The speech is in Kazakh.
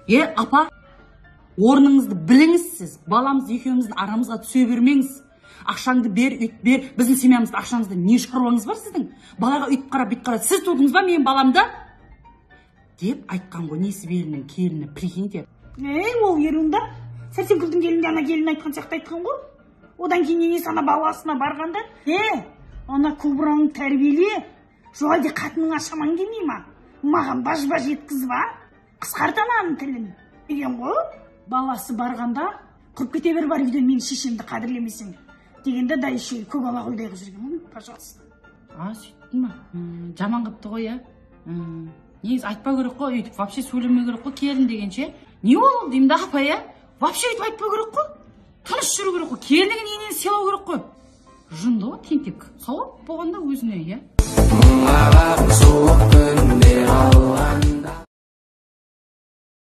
Е, апа, орныңызды біліңіз сіз, баламыз екеуміздің арамызға түсе бермеңіз. Ақшаңды бер, үйт бер, біздің семьямызда ақшаңызда не шаруаңыз бар сіздің? Балаға үйтіп қарап, бүйтіп қарап, сіз тудыңыз ба менің баламды? Деп айтқан ғой Несібелінің келіні, прикиньте. Ей, ол ерунда. Сәрсенкүлдің келінінде ана келін айтқан сияқты айтқан ғой. Одан кейін енесі ана баласына барғанда, е, ана кобраңды тәрбиеле, жоқ әлде қатыныңа шамаң келмей ма? Маған баж-баж еткізіп, а? Қысқарт ананың тілін деген ғой. Баласы барғанда, құрып кете бер бар үйден, менің шешемді қадірлемесең дегенде, да еще көк ала қойдай қылып жүрген ғой, пожалуйста. А, сөйттің ма? Жаман қыпты ғой, иә? Негізі айтпау керек қой, өйтіп вообще сөйлемеу керек қой келін дегенше. Не ол деймін да, апа, иә? Вообще өйтіп айтпау керек қой. Тыныш жүру керек қой. Келіннің енені сыйлау керек қой. Жынды ғой тентек. Сауап болғанда өзіне, иә? Мың суық күнде қалған.